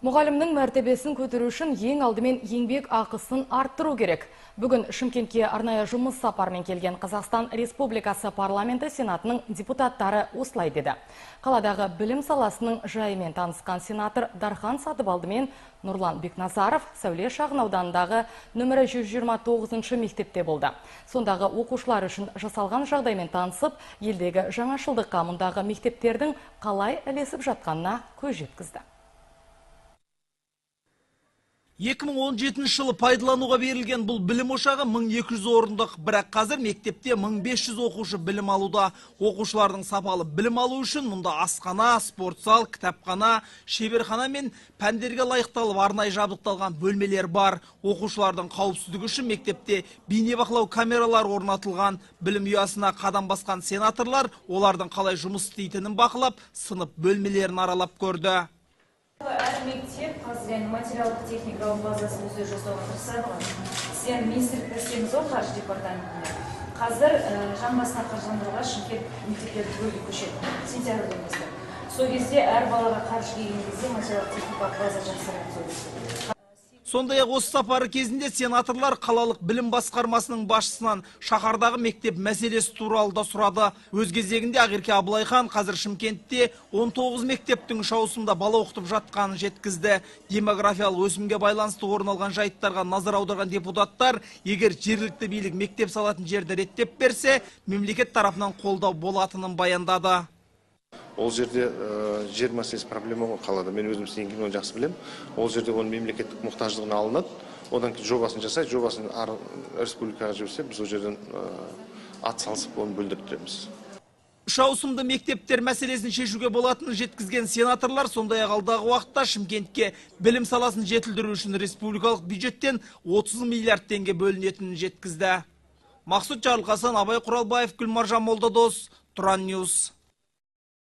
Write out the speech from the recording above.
Мұғалімнің мәртебесін көтеру үшін ең алдымен еңбек ақысын арттыру керек. Бүгін Шымкентке арнайы жұмыс сапармен келген Қазақстан Республикасы Парламенті Сенатының депутаттары осылай деді. Қаладағы білім саласының жайымен танысқан сенатор Дархан Сатыбалды мен Нұрлан Бекназаров Сәуле шағын ауданындағы нөмірі 129 мектепте болды. Сондағы оқушылар үшін жасалған жағдаймен танысып, елдегі жаңашылдыққа мұндағы мектептердің қалай ілесіп жатқанына көз жеткізді. 2017 жылы пайдалануға берілген бұл білім ошағы 1200 орындық, бірақ қазір мектепте 1500 оқушы білім алуда. Оқушылардың сапалы білім алу үшін мұнда асхана, спортзал, кітапхана, шеберхана мен пәндерге лайықталып арнайы жабдықталған бөлмелер бар. Оқушылардың қауіпсіздігі үшін мектепте бейнебақылау камералары орнатылған. Білім ұясына қадам басқан сенаторлар олардың қалай жұмыс істейтінін бақылап, сынып бөлмелерін аралап көрді. Әр мектеп қазір енді материалдық техникалық базасын өздері жасауға тырысады ғой. Біз енді министрлікте істейміз ғой, қаржы департаментінде. Қазір жан басына қаржыландыруға Шымкент мектептері түгелдей көшеді сентябрьден бастап. Сол кезде әр балаға қаржы келген кезде материалдық техникалық база жақсарады сол кезде. Сондай-ақ осы сапары кезінде сенаторлар қалалық білім басқармасының басшысынан шаһардағы мектеп мәселесі туралы да сұрады. Өз кезегінде Ақерке Абылайхан қазір Шымкентте 19 мектептің үш ауысымда бала оқытып жатқанын жеткізді. Демографиялық өсімге байланысты орын алған жайттарға назар аударған депутаттар, егер жергілікті билік мектеп салатын жерді реттеп берсе, мемлекет тарапынан қолдау болатынын баяндады. Ол жерде жер мәселесі проблема ғой қалада. Мен өзім істеген кейін оны жақсы білемін. Ол жерде оның мемлекеттік мұқтаждығына алынады. Одан кейін жобасын жасайды, жобасын республикаға жіберсе, біз ол жерден ат салысып оны бөлдіртеміз. Үш ауысымды мектептер мәселесін шешуге болатынын жеткізген сенаторлар сондай-ақ алдағы уақытта Шымкентке білім саласын жетілдіру үшін республикалық бюджеттен 30 миллиард теңге бөлінетінін жеткізді. Мақсұт Жарылқасын, Абай Құралбаев, Гүлмаржан Молдадос, Тұран Ньюс.